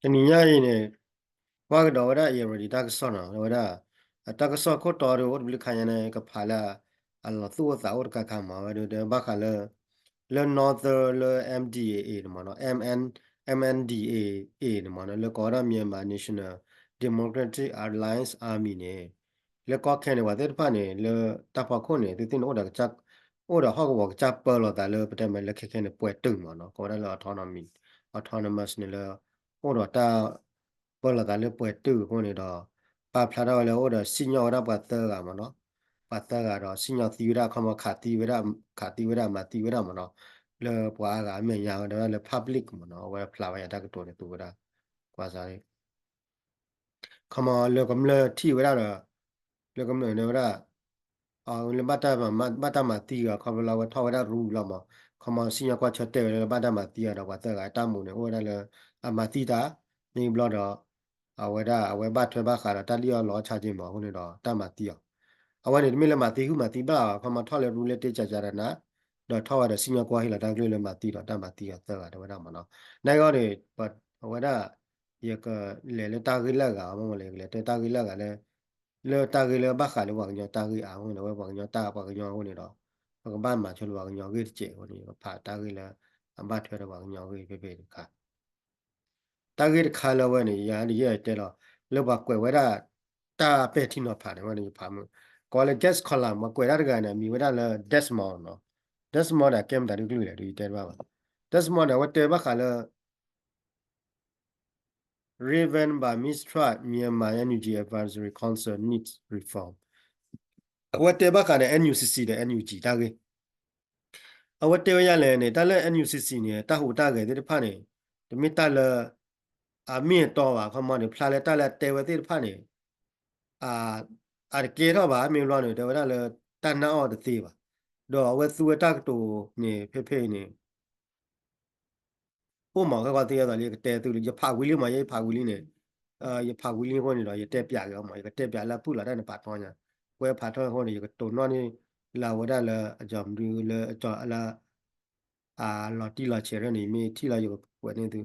တနံၤညါအံၤန့ၣ် ကွၢ်ကဒီးဝဲဒၣ် Irrawaddy တၢ်ကစီၣ်နီၤ ဝဲဒၣ် အတၢ်ကစီၣ်ခိၣ်တီဒီးအိၣ်တဘျုးခါညါန့ၣ် ကဖးလၢ အလီၤသူၣ်အိၣ်သးအိၣ်တခါခါမး ဝဲဒၣ်ဘၣ်ဃးလၢ လၢ Northern လၢ M D A A န့ၣ်မးနီၤ M N M N D A A န့ၣ်မးနီၤ လၢကိးဝဲဒၣ် Myanmar National Democratic Alliance Army န့ၣ် လၢကီၢ်ခဲန့ၣ် ပှၤသ့ၣ်တဖၣ်န့ၣ် လၢတၢ်ဖီခိၣ်န့ၣ် သုသ့ၣ်န့ၣ် အိၣ်ဒီးဟီၣ်ကဝီၤကစၢ်ပၢလီၤသးလၢ ပတဲမးလၢခဲခဲန့ၣ် ပှဲၤတုာ်မးနီၤ ကိးဝဲဒၣ်လၢ autonomy autonomous န့ၣ်လၢ အိၣ်ဒီးတၢ် ပၢလီၤသးလၢပှဲၤတုာ်အဃိန့ၣ်ဒီး ပာ်ဖျါထီၣ်ဝဲလၢအိၣ်ဒီးစံၣ်ညီၣ်ဝဲဒၣ်ပှၤသၢဂၤမးနီၤ ပှၤသၢဂၤဒီးစံၣ်ညီၣ်သံဝဲဒၣ် ခီမီခးသံဝဲဒၣ် ခးသံဝဲဒၣ်မၤသံဝဲဒၣ်မးနီၤ လၢပှၤအါဂၤအမဲာ်ညါဝဲဒၣ်လၢ public မးနီၤ အဝဲဖျါဝဲယၤတၢ်ကတိၤန့ၣ်သူဝဲဒၣ် ကွၢ်စၢ် ခီမီလၢကမျၢၢ်ထံၣ်ဝဲဒၣ်ဒီး လၢကမျၢၢ်န့ၣ်ဝဲဒၣ် လၢဘၣ်တၢ်မၤသံဂၤ ခီဖျိလၢအဝဲထီၣ်ဝဲဒၣ်ရူလီၤမး ခီမီစံၣ်ညီၣ်ကွၢ်ဆၢတဲာ်ဝဲလၢဘၣ်တၢ်မၤသံဂၤဒီး ပှၤသၢဂၤအတၢ်မူန့ၣ် အိၣ်ဝဲဒၣ်လၢ အမၤသံတၢ် မ့ၢ်ဘျီဒီး အဝဲဒၣ်အဝဲဘၣ်ထွဲဘၣ်ဃးဒီးတၢ်လံၣ်အီၣ်လီအီၣ်ဆါက့မးအဃိန့ၣ်ဒီး တၢ်မၤသံအီၤ အဝဲန့ၣ်တမ့ၢ်လၢမၤသံဟုၣ်မၤသံဘၣ်အီၤ ခီမီထီၣ်လၢရူလၢတ့ကကဒီးနၤ ဒီးထီၣ်ဝဲဒီးစံၣ်ညီၣ်ကွၢ်ဟ့ၣ်လီၤတၢ်ကလုၢ်လၢမၤသံဒီးတၢ်မၤသံအီၤသၢဂၤတဲဝဲဒၣ်မးနီၤ နာ်က့အီၤန့ၣ် အဝဲဒၣ် ယကလဲၤလၢတၢ်ဂ့ၢ်လၢအဂၤအီၤမ့ၢ်လၢ ယကလဲၤတဲတၢ်ဂ့ၢ်လၢအဂၤလၢ လၢတၢ်ဂ့ၢ်လၢဘၣ်ဃးလၢပှၤကညီတၢ်ဂ့ၢ်အါအဃိန့ၣ် အဝဲပှၤကညီတၢ်ပှၤကညီအဃိန့ၣ်ဒီး ပကဘၣ်မၤဆိလၢပှၤကညီဂ့ၢ်တစဲးအဃိန့ၣ် ယကဖးတၢ်ဂ့ၢ်လၢ အဘၣ်ထွဲဒီးပှၤကညီဂ့ၢ်ဖဲဖဲတခါ တၢ်ဂ့ၢ်တခါလၢအဝဲန့ၣ် ယၤဒ်ယဲၢ်တဲလီၤ လၢပှၤကွဲးဝဲဒၣ် တၢ်ပဲာ်ထံနီၤဖးန့ၣ်ဝဲန့ၣ် ယဖးမုၢ် ကိးလၢ James Colum ပှၤကွဲးတၢ်တဂၤန့ၣ် မံၤဝဲဒၣ်လၢ Desmond နီၤ Desmond ဒီးကဲမတၤတကလုာ်လဲၣ် ဒ်ယတဲတဘၣ်ဘၣ် Desmond န့ၣ် အဝဲတဲဘၣ်ဃးလၢ Raven by Mistrust Myanmar NUG Advisory Council needs reform အဝဲတဲဘၣ်ဃးဒီး N U C C ဒီး N U G တၢ်ဂ့ၢ် အဝဲတဲဝဲဒ်လဲၣ်န့ၣ် တၢ်လၢ N U C C န့ၣ် တၢ်ဟူးတၢ်ဂဲၤသ့ၣ်တဖၣ်န့ၣ် တမ့ၢ်တၢ်လၢ အမ့ၢ်အတီဘၣ် ခီမီန့ၣ် ဖျါလၢတၢ်လၢအတဲဝဲသ့ၣ်တဖၣ်န့ၣ် အတကဲထီၣ်ဘၣ် မ့ၢ်ဘျီန့ၣ် တဲဝဲဒၣ်လၢ တၢ်နာ်အီၤတသ့ဘၣ် ဒီးအဝဲသူဝဲတၢ်ကတိၤန့ၣ် ဖဲဖဲအံၤန့ၣ် အိၣ်မး ခဲကီးသ့အသိးလၢယကတဲသုလံ ယဖးဝံၤလံမး ယဖးဝံၤလံန့ၣ် ယဖးဝံၤလံအဃိန့ၣ်ဒီး ယတဲပၠးက့ၤအီၤမး ယကတဲပၠးလၢအဖုၣ်လီၤတၢ်န့ၣ်ဖးထီညါ ကွဲးဖးထီအဃိန့ၣ် ယကတိၤနီၣ်န့ၢ်လၢအဝဲဒၣ်လၢအကၠီမနုၤလၢအကၠီလၢ အလီၤတံၢ်လီၤဆဲးထီၣ်န့ၣ် မ့ၢ်ထံၣ်လီၤယကကွဲးန့ၢ်သု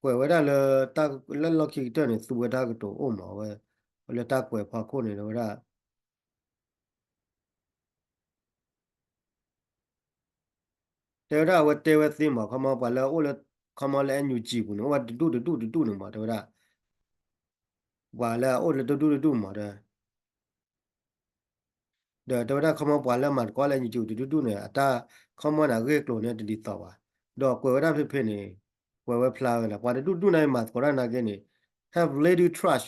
ကွဲးဝဲဒၣ်လၢ လၢလီၢ်ခံကတၢၢ်န့ၣ် သူဝဲတၢ်ကတိၤအိၣ်မးဝဲ လၢတၢ်ကွဲးဖီခိၣ်န့ၣ် တဲဝဲဒၣ် တဲဝဲဒၣ်အဝဲတဲဝဲသ့မး ခီမီပှၤလၢအအိၣ်လၢ ခီမီလၢ N U G ပူၤန့ၣ် အိၣ်ဝဲတဒူၣ်တဒူၣ်တဒူၣ်န့ၣ်မး တဲဝဲဒၣ် ပှၤလၢအအိၣ်လၢတဒူၣ်တဒူၣ်မး တဲ ဒီးတဲဝဲဒၣ်ခီမီပှၤလၢမၤသကိးလၢ N U G တဒူၣ်တဒူၣ်န့ၣ် အတၢ်ခီမီန့ၣ် အဂ့ၢ်အကျိၤန့ၣ်တဒ်သိးဘၣ် ဒီးကွဲးဝဲဒၣ်ဖဲဖဲန့ၣ် ကွဲးဝဲဖျါဝဲလၢ ပှၤတဒူၣ်တဒူၣ်န့ၣ်မၤသကိးတၢ်နာ်က့န့ၣ် have little trust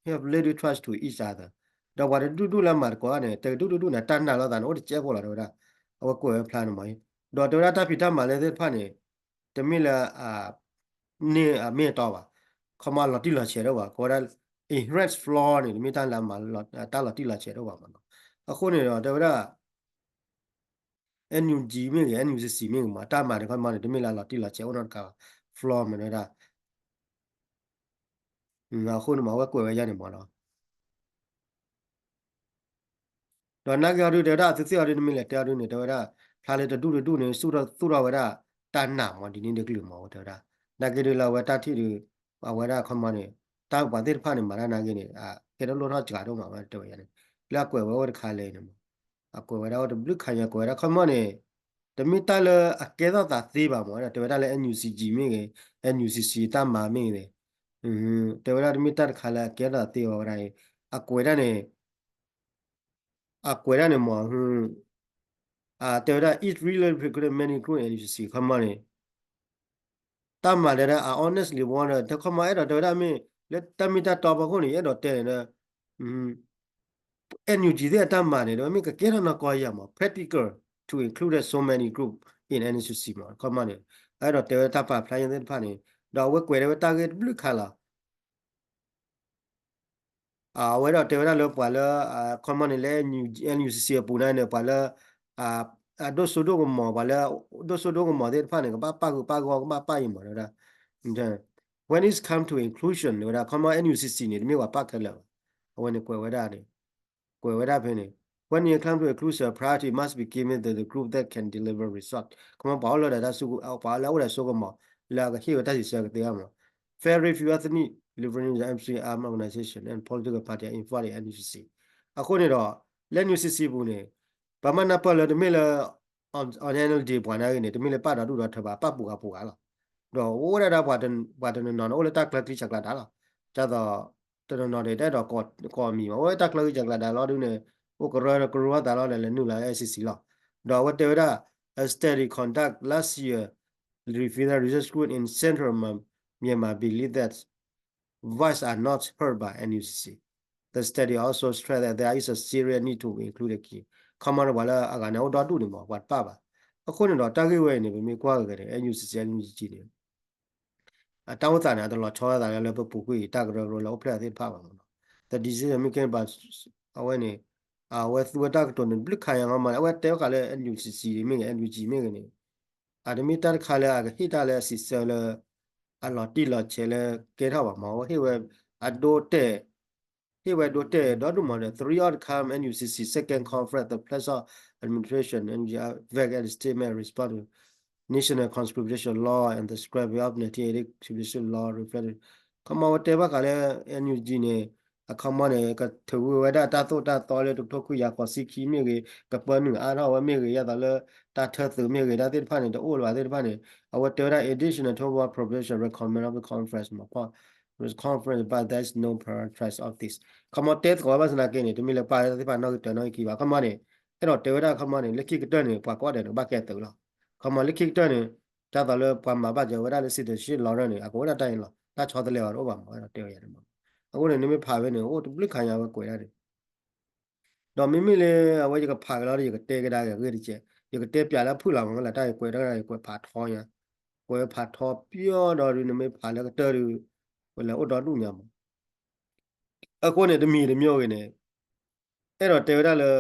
have little trust to each other ဒီးပှၤတဒူၣ်တဒူၣ်လၢမၤသကိးန့ၣ် တဒူၣ်တဒူၣ်န့ၣ် တၢ်နာ်လိာ်သးန့ၣ် အိၣ်တစဲးဖိလီၤ တဲဝဲဒၣ် အဝဲကွဲးဝဲဖျါန့ၣ်မး ဒီးတဲဝဲဒၣ်တၢ်ဖံးတၢ်မၤလၢသ့ၣ်တဖၣ်န့ၣ် တမ့ၢ်လၢ န့ၢ်အမ့ၢ်အတီဘၣ် ခီမီလီၤတံၢ်လီၤဆဲးဒိၣ်ဘၣ် ကိးဝဲဒၣ် inherent flaw န့ၣ် တမ့ၢ်တၢ်လၢ တၢ်လီၤတံၢ်လီၤဆဲးဒိၣ်ဘၣ်မးနီၤ အဃိန့ၣ်ဒီး တဲဝဲဒၣ် N U G မ့ၢ်ဂ့ၤ N U C C မ့ၢ်ဂ့ၤမး တၢ်မၤန့ၣ်ခီမီန့ၣ် တမ့ၢ်လၢလီၤတံၢ်လီၤဆဲးအိၣ်နီတခါဘၣ် flaw မးတဲဝဲဒၣ် အဃိန့ၣ်မး အဝဲကွဲးဝဲယါန့ၣ်မးနီၤ ဒီးနာ်က့အီၤဒု တဲဝဲဒၣ် သုသ့ၣ်အီၤဒု နမ့ၢ်လဲၤတဲအီၤဒုန့ၣ် တဲဝဲဒၣ် ဖျါလၢတဒူၣ်တဒူၣ်န့ၣ် သူၣ်ထီၣ်ဝဲဒၣ် တၢ်နာ်မး ဒ်န့ၣ်တကလုာ်မး တဲဝဲဒၣ် နာ်က့ဒုလၢအဝဲတၢ်ထံၣ်ဒု အဝဲဒၣ်ခီမီန့ၣ် တၢ်ပှၤသ့ၣ်တဖၣ်န့ၣ် မၤတၢ်နာ်က့န့ၣ် ကဲထီၣ်လိၣ်ထီၣ်စှၤဒိၣ်မး အဝဲတဲဝဲယါန့ၣ် လၢအကွဲးဝဲအိၣ်တခါလဲၣ်န့ၣ်မး အကွဲးဝဲဒၣ်အိၣ်တဘျုးခါညါ ကွဲးဝဲဒၣ်ခီမီန့ၣ် တမ့ၢ်တၢ်လၢအကဲထီၣ်သးသ့ဘၣ်မး တဲဝဲဒၣ်လၢ N U C G မ့ၢ်ဂ့ၤ N U C C တၢ်မၤမ့ၢ်ဂ့ၤ တဲဝဲဒၣ်တမ့ၢ်တၢ်တခါလၢအကဲထီၣ်သးသ့ဘၣ်ဝဲဒၣ်အံၤ အကွဲးဒၣ်န့ၣ် အကွဲးဒၣ်န့ၣ်မး တဲဝဲဒၣ် each relevant many group N U C C ခီမီန့ၣ် တၢ်မၤတဲဒၣ် I honestly wonder တခီမီအဲၣ်ဒိးတဲဝဲဒၣ်မ့ၢ် လၢတၢ်မ့ၢ်တၢ်တီဖီခိၣ်န့ၣ် ယအဲၣ်ဒိးတဲန့ၣ်ဒီး N U G သ့ၣ်အတၢ်မၤန့ၣ် ဒီးမ့ၢ်ကကဲထီၣ်နီၢ်ကီၢ်ယၤမး practical to include so many group in N U C C မး ခီမီန့ၣ် အအဲၣ်ဒိးတဲဝဲတၢ်ပာ်ဖျါညါသ့ၣ်တဖၣ်န့ၣ် ဒီးအဝဲကွဲးတဲဝဲတၢ်ဂ့ၢ်တဘျုးခါလီၤ အဝဲဒၣ်တဲဝဲဒၣ်လၢပှၤလၢ ခီမီန့ၣ်လၢ N U C C အပူၤန့ၣ် ပှၤလၢ အဒိၣ်စိဒိၣ်ကမီၤ ပှၤလၢ ဒိၣ်စိဒိၣ်ကမီၤသ့ၣ်တဖၣ်န့ၣ် ကဘၣ်ပာ်ဂုၤပာ်ဂီၤ ကဘၣ်ပာ်အံၤမး တဲဝဲဒၣ် When it come to inclusion တဲဝဲဒၣ် ခီမီ N U C C န့ၣ် တမ့ၢ်ပှၤပာ်ခဲလၢာ်ဘၣ် အဝဲန့ၣ်ကွဲးဝဲဒၣ်န့ၣ် ကွဲးဝဲဒၣ်ဖဲန့ၣ် When it come to inclusion priority must be given to the group that can deliver result ခီမီပှၤအိၣ်လၢဒီးတၢ်စုက ပှၤလၢအအိၣ်ဒီးစိကမီၤ လၢအကဟ့ၣ်ဝဲတၢ်စံးဆၢကသ့အါမး very few ethnic Liberal Armed Organization and political party are involved in N U C C. အဃိန့ၣ်ဒီး လၢ N U C C ပူၤန့ၣ် ပမ့ၢ်နၢ်ပၢၢ်လၢတမ့ၢ်လၢ on N L D ပှၤနာ်ဂ့ၤန့ၣ် တမ့ၢ်လၢပာ်ဒီဒူၣ်ဒီထၢဘၣ် ပာ်ပူၤဂၤပူၤဂၤလီၤ. ဒီးအိၣ်ဝဲဒၣ်ဒီးပှၤတနီၤနီၤန့ၣ် အိၣ်လၢတၢ်ကျၢၤကလံၤစၢ်ကျါတၢ်လီၤ. ဒ်သိး တနီၤနီၤဒီး တအဲၣ်ဒိးကိးမံၤဘၣ် အိၣ်ဝဲတၢ်ကျၢၤကလံၤစၢ်ကျါတၢ်လီၤဒုန့ၣ် အိၣ်ကရၢကရိသးလီၤဒီး လဲၤနုာ်လီၤလၢ N C C လီၤ. ဒီးအဝဲတဲဝဲဒၣ် a study conduct last year revealed that research group in central Myanmar believe that voices are not heard by N U C C. The study also stressed that there is a serious need to include the Kin. ခီမီန့ၣ် ပှၤလၢအဂၤန့ၣ်အိၣ်ဒီဒူၣ်န့ၣ်မး ပှၤတပာ်ဘၣ်. အဃိန့ၣ်ဒီး တၢ်ဂ့ၢ်ဝဲအံၤန့ၣ် ပမ့ၢ်ကွၢ်က့ၤန့ၣ် N U C C N U G န့ၣ် အတၢ်အိၣ်သးန့ၣ် အတလီၤဆီသးလၢပပူၤကွံာ်တၢ်ကရၢကရိလၢအိၣ်ဖျဲၣ်သ့ၣ်တဖၣ်ဘၣ်မးနီၤ. The decision making by အဝဲန့ၣ် အဝဲသူဝဲတၢ်ကတိၤန့ၣ် ဘျုးခါယါမးမး အဝဲတဲဝဲဃာ်လၢ N U C C မ့ၢ်ဂ့ၤ N U G မ့ၢ်ဂ့ၤန့ၣ် အတမ့ၢ်တၢ်တခါလၢအကဟ့ၣ်တၢ်လၢအစံးဆၢလၢ အလီၤတံၢ်လီၤဆဲးလၢကဲထီၣ်ဘၣ်မး အဝဲဟ့ၣ်ဝဲအဒိတဲာ် ဟ့ၣ်ဝဲဒိတဲာ်ဒီဒူၣ်မးဒီး three outcome N U C C second conference, the pledge of administration, N U G vague and statement response to national contribution law and the scrapping of nineteen eighty contribution law reflected. ခီမီဝဲတဲဘၣ်ဃးလၢ N U G န့ၣ် အခီမီန့ၣ် ကထုးဝံၤဝဲဒၣ်တၢ်သိၣ်တၢ်သီလၢတကထိခွံကယၤဃိးဆံခံမ့ၢ်ဂ့ၤ ကပၢနုာ်အါထီၣ်ဝဲမ့ၢ်ဂ့ၤ ယသးလၢ တၢ်ထၢသုးမ့ၢ်ဂ့ၤ တၢ်သ့ၣ်တဖၣ်န့ၣ် တအိၣ်လၢၤဘၣ်သ့ၣ်တဖၣ်န့ၣ် အဝဲတဲဝဲဒၣ် additional to what provision recommend of the conference မ့ၢ် conference but there is no prioritize of this. ခီမီတဲသကိးဘၣ်ဆၣ်သနာ်က့န့ၣ် တမ့ၢ်လၢပာ်လၢတၢ်သ့ၣ်တဖၣ်နီၣ်ဂံၢ်တၢနီၣ်ဂံၢ်ခံဘၣ် ခီမီန့ၣ် အဲၣ်ဒိးတဲဝဲဒၣ်ခီမီန့ၣ် လၢခံကတၢၢ်န့ၣ် ပှၤကိးဂၤဒဲးန့ၣ် ဘၣ်ကဲသုးလီၤ. ခီမီလၢခံကတၢၢ်န့ၣ် ဒ်သိးလၢပှၤမၤဘၣ်စၢၤဝဲဒၣ်လၢ citizenship law န့ၣ် အကဝဲဒၣ်တၢ်အံၤလီၤ တၢ်ဆီတလဲအီၤတအိၣ်ဘၣ်မး အဲၣ်ဒိးတဲဝဲယၤန့ၣ်မး. အဃိန့ၣ် နမ့ၢ်ဖးဝဲန့ၣ် အိၣ်တဘျုးခါညါဝဲကွဲးဒၣ်န့ၣ် ဒီးမ့မ့ၢ်လၢအဝဲယကဖးက့ၤလီၤဒီး ယကတဲကဒါက့ၤအဂ့ၢ်တက့ၢ်, ယကတဲပၠးလၢဖုၣ်လီၤမးလၢတၢ်အံၤကွဲးတၢ် ယကွဲးဖးထီညါ, ကွဲးဖးထီပၠီဒီးဒုး နမ့ၢ်ဖးလၢကတၢၢ်ဒုး ပလဲၤအိၣ်ဒီဒူၣ်ညါမး. အဃိန့ၣ် တမံၤတမံၤဂ့ၤန့ၣ် အဲၣ်ဒိးတဲဝဲဒၣ်လၢ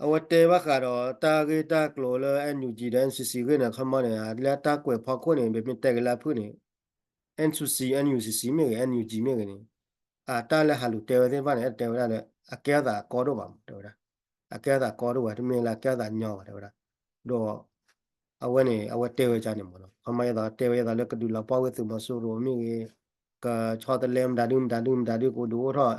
အဝဲတဲဘၣ်ဃးဒီးတၢ်ဂ့ၢ်တၢ်ကျိၤလၢ N U G ဒီး N C C ဂ့ၢ်န့ၣ် ခီမီန့ၣ် လၢတၢ်ကွဲးဖီခိၣ်န့ၣ် ပမ့ၢ်တဲက့ၤလၢအဖုၣ်န့ၣ် N C C N U C C မ့ၢ်ဂ့ၤ N U G မ့ၢ်ဂ့ၤန့ၣ် အတၢ်လၢဟးလူၤတဲဝဲသ့ၣ်တဖၣ်န့ၣ် အဲၣ်ဒိးတဲဝဲဒၣ်လၢ အကဲထီၣ်သးကီဒိၣ်ဘၣ်မး တဲဝဲဒၣ်, အကဲထီၣ်သးကီဒိၣ်ဘၣ် တမ့ၢ်လၢအကဲထီၣ်သးညီဘၣ် တဲဝဲဒၣ်, ဒီး အဝဲန့ၣ် အဝဲတဲဝဲဒ်န့ၣ်မးနီၤ ခီမီယသးတဲဝဲယသးလၢကဒုးလီၤပှီၢ်ဝဲသုးမီၤစိရိၤမ့ၢ်ဂ့ၤ, ကဆီတလဲမတၤဒုမတၤဒုမတၤဒု ကဒုးအိၣ်ထီၣ်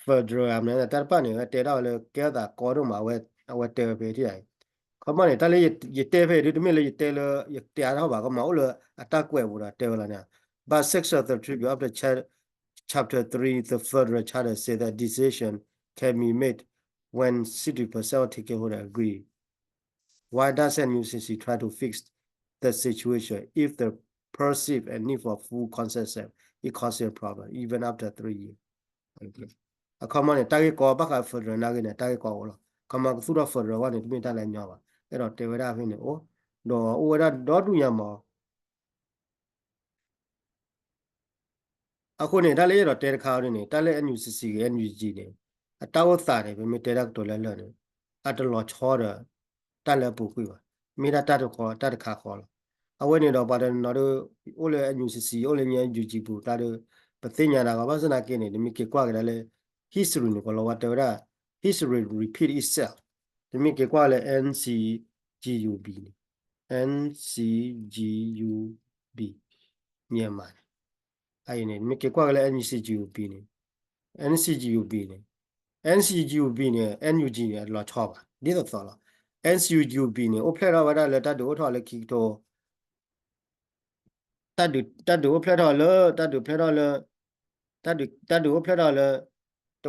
federal မနုၤ တၢ်တဖၣ်န့ၣ် အဝဲတဲဒၣ်ဝဲလၢကဲထီၣ်သးကီဒိၣ်မး အဝဲတဲဝဲဖဲထံၣ်ယၤအံၤ, ခီမီန့ၣ် တၢ်လၢယတဲဖဲအံၤဒုး တမ့ၢ်လၢယတဲလၢ ယတဲအါထီၣ်ဘၣ် ခီမီအိၣ်လၢအတၢ်ကွဲးပူၤဒီးတဲဝဲလီၤန့ၣ်, but six of the tribute of the cha- chapter three the federal charter say that decision can be made when sixty percent of ticket holder agree. Why doesn't N U C C try to fix the situation if the perceived and need for full consensus is causing a problem even after three years? အခီမီန့ၣ် တၢ်ဂ့ၢ်ကီဘၣ်ဃး federal နာ်ဂ့ၤန့ၣ် တၢ်ဂ့ၢ်ကီအိၣ်လီၤ. ခီမီကသူၣ်ထီၣ် federal ဝဲန့ၣ် တမ့ၢ်တၢ်လၢညီဘၣ်. အဲၣ်ဒိးတဲဝဲဒၣ်ဖဲန့ၣ်အိၣ်, ဒီးအိၣ်ဝဲဒၣ်ဒီဒူၣ်ညါမး အဃိန့ၣ် တၢ်လၢယအဲၣ်ဒိးတဲတခါအံၤဒ်န့ၣ် တၢ်လၢ N U C C ဂ့ၤ N U G န့ၣ် အတၢ်အိၣ်သးန့ၣ် ပမ့ၢ်တဲတၢ်ကတိၤလၢလၢာ်န့ၣ် အတလီၤဆီဒီး တၢ်လၢအပူၤကွံာ်ဘၣ်. မ့ၢ်ဒၣ်တၢ်တခီ တၢ်တခါဃီလီၤ. အဝဲန့ၣ်ဒီးပှၤတနီၤနီၤဒီး အိၣ်လၢ N U C C အိၣ်လၢ N U G ပူၤတၢ်ဒီး ပသ့ၣ်ညါဒၣ်ဂီၤ ဘၣ်ဆၣ်သနာ်က့န့ၣ် နမ့ၢ်က့ၤကွၢ်ကဒါလၢ history န့ၣ် ကလီၤဝဲတဲဝဲဒၣ် history repeat itself. နမ့ၢ်က့ၤကွၢ်လၢ N C G U B န့ၣ် N C G U B Myanmar န့ၣ် အအံၤန့ၣ် နမ့ၢ်က့ၤကွၢ်ကဒါလၢ N C G U B န့ၣ် N C G U B န့ၣ် N C G U B န့ၣ် N U G န့ၣ် အလီၤဆီဘၣ် ဒ်သိးသိးလီၤ. N C G U B န့ၣ် အိၣ်ဖျဲၣ်ထီၣ်ဝဲဒၣ်လၢတၢ်ဒုးအိၣ်ထီၣ်လၢခံကထိ တၢ်ဒုး တၢ်ဒုးအိၣ်ဖျဲၣ်ထီၣ်လၢ တၢ်ဒုးဖျဲၣ်ထီၣ်လၢ တၢ်ဒုး တၢ်ဒုးအိၣ်ဖျဲၣ်ထီၣ်လၢ တ